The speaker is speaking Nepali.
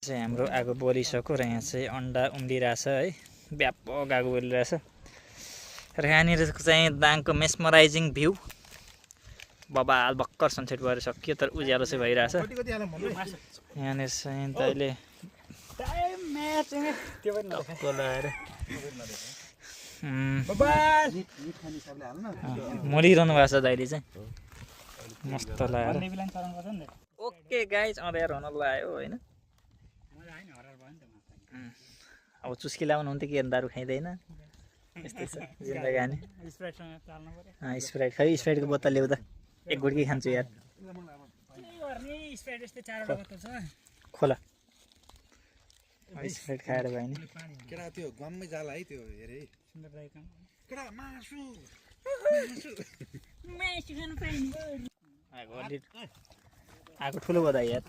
चाहिँ हाम्रो आगो बलिसक्यो र यहाँ चाहिँ अन्डा उम्लिरहेछ है, व्यापक आगो बलिरहेछ र यहाँनिर चाहिँ दाङको मेस्मराइजिङ भ्यू बबाल भर्खर सनसेट भएर सकियो तर उज्यालो चाहिँ भइरहेछ। यहाँनिर चाहिँ दाइले मोलिरहनु भएको छ दाइले चाहिँ मस्त लाग्यो। ओके गाइज अँध्यारो हुन लाग्यो होइन, अब चुस्की लाउनु हुन्थ्यो कि दारू खाइँदैन, यस्तै छ जिन्दगानी। स्प्राइट खै स्प्राइटको बोतल ल्याउ त, एक गुड्की खान्छु यार। खोला स्प्राइट खाएर भयो नि केटा त्यो गममै जाला है त्यो हेरे केटा मासु आगो ठुलो बदा यार।